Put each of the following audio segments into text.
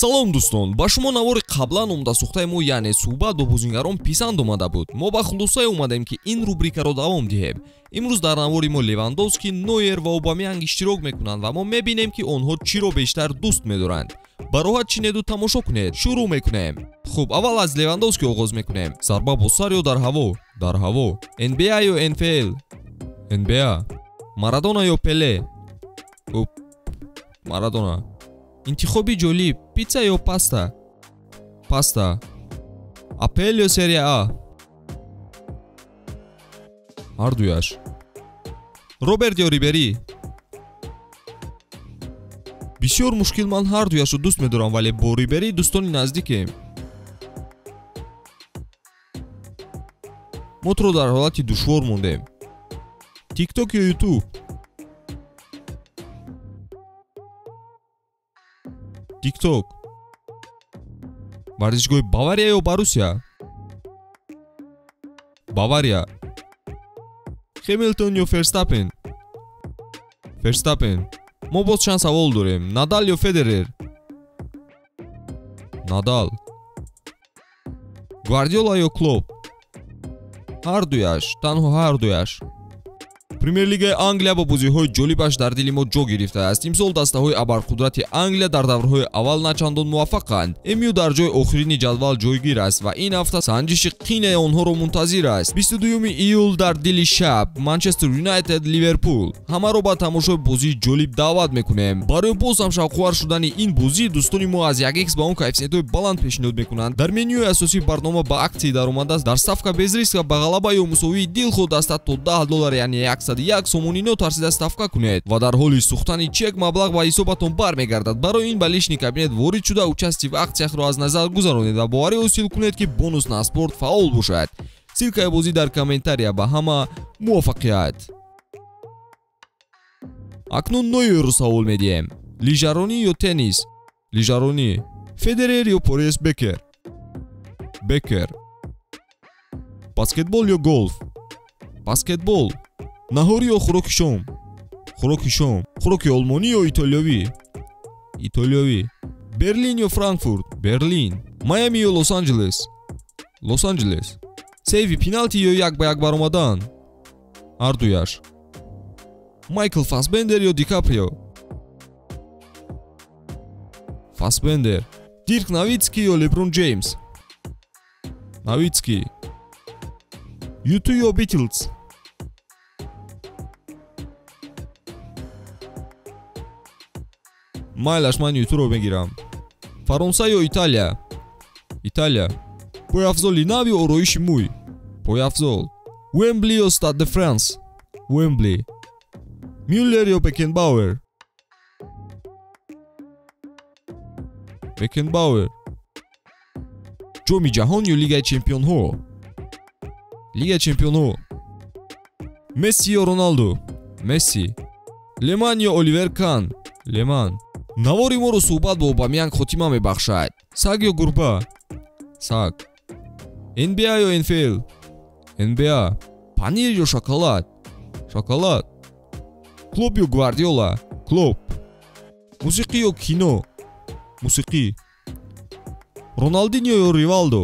Салом дӯстон, ба шумо навори қаблан умдасӯхтаи мо, яъне суҳбат бо бозингарон писанд омада буд. Мо ба хулосае омадем, ки ин рубрикаро давом диҳем. Имрӯз дар навори мо Левандовски, Нойер ва Обамеянг иштирок мекунанд ва мо мебинем, ки онҳо чиро бештар дӯст медоранд. Ба роҳат чинеду тамошо кунед. Шурӯъ мекунем. Хуб, аввал аз Левандовски оғоз мекунем. Зарба бо сар ё дар ҳаво? Дар ҳаво. NBA ё NFL? NBA. Марадона ё Пеле? Марадона. Интихоби ҷолиб: питса ё паста? Паста. АПЛ ё Серия А? Ҳардуяш. Роберт ё Рибери? Бисёр мушкил, ман ҳардуяшро дӯст медорам, вале бо Рибери дӯстони наздикем. Мо туро дар ҳолати душвор мондем. Тикток ё Ютуб? Тикток. Варзишгоҳи Бавария ё Боруссия? Бавария. Хемилтон ё Ферстаппен? Ферстаппен. Мо боз чанд савол дорем. Надал ё Федерер? Надал. Гвардиола ё Клоп? Ҳардуяш, танҳо ҳардуяш. Премер-лигаи Англия бо бозиҳои ҷолибаш дар дили мо ҷо гирифтааст. Имсол дастаҳои абарқудрати Англия дар даврҳои аввал начандон муваффақанд. МЮ дар ҷои охирини ҷадвал ҷойгир аст ва ин ҳафта санҷиши қинаи онҳоро мунтазир аст. 22 июл дар дили шаб Манчестер Юнайтед Ливерпул. Ҳамаро ба тамошои бозии ҷолиб даъват мекунем. Барои боз ҳам шавқовар шудани ин бозӣ дӯстони мо аз 1x ба он коэффисиентҳои баланд пешниҳод мекунанд. Дар менюи асосии барнома ба аксия даромадааст дар ставка без риска ба ғалаба ё мусовии дилхоҳ даста то $10, яъне 101 сомонӣ нотарсида ставка кунед ва дар ҳоли сӯхтани чек маблағ ба ҳисобатон бармегардад. Барои ин ба личный кабинет ворид шуда участие в акцияхро аз назар гузаронед ва боварӣ ҳосил кунед, ки бонус на спорт фаъол бошад. Ссылкаи бозӣ дар комментария. Ба ҳама муваффақият. Акнун Нойерро савол медиҳем. Лижаронӣ ё теннис? Лижаронӣ. Федерер ё Порес Бекер? Бекер. Баскетбол ё голф? Баскетбол. Наҳорӣ ё хӯроки шом? Хӯроки шом. Хӯроки олмонӣ ё итолиёвӣ? Итолиёвӣ. Берлин ё Франкфурт? Берлин. Майами ё Лос-Анҷелес? Лос-Анҷелес. Сейви пеналти ё як ба як баромадан? Ҳардуяш. Майкл Фасбендер ё Дикаприо? Фасбендер. Дирк Навитски ё Леброн Ҷеймс? Навитски. Юту ё Битлз? Майлаш, ман Ютуро мегирам. Фаронса ё Италия? Италия. Пойафзоли нав ё ороиши мӯй? Пойафзол. Уэмбли ё Стад де Франс? Уэмбли. Мюллер ё Бекенбауэр? Бекенбауэр. Ҷоми ҷаҳон ё Лигаи чемпионҳо? Лигаи чемпионҳо. Месси ё Роналду? Месси. Леман ё Оливер Кан? Леман. Навори моро суҳбат бо Обамеянг хотима мебахшад. Саг ё гурба? Саг. NBA ё NFL? NBA. Панир ё шоколад? Шоколад. Клоп ё Гвардиола? Клоп. Мусиқӣ ё кино? Мусиқӣ. Роналдиньо ё Ривалдо?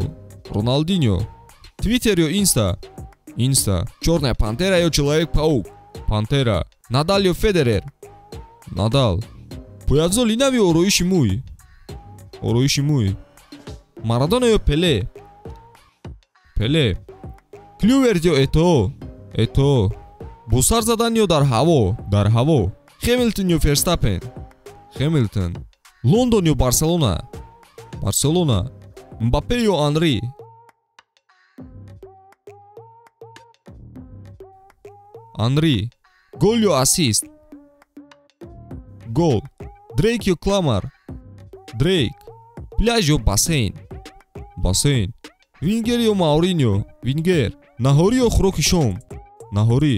Роналдиньо. Твиттер ё Инста? Инста. Чёрная пантера ё Человек-паук? Пантера. Надал ё Федерер? Надал. Пойафзоли нав ё ороиши мӯй? Ороиши мӯй. Марадона ё Пеле? Пеле. Клюверт ё Этоо? Этоо. Бо сар задан ё дар ҳаво? Дар ҳаво. Хемилтон ё Ферстаппен? Хемилтон. Лондон ё Барселона? Барселона. Мбаппе ё Анри? Анри. Гол ё ассист? Гол. Дрейк ё Кламар? Дрейк. Пляж ё бассейн? Бассейн. Вингер ё Мауриньо? Вингер. Наҳорӣ ё хӯроки шом? Наҳорӣ.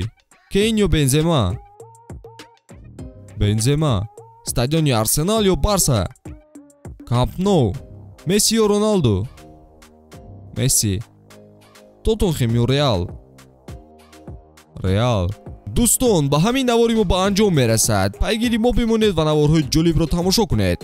Кейн ё Бензема? Бензема. Стадиони Арсенал ё Барса? Камп Ноу. Месси ё Роналду? Месси. Тоттенхем ё Реал? Реал. Дӯстон, ба ҳамин навори мо ба анҷом мерасад. Пайгири мо бимонед ва наворҳои ҷолибро тамошо кунед.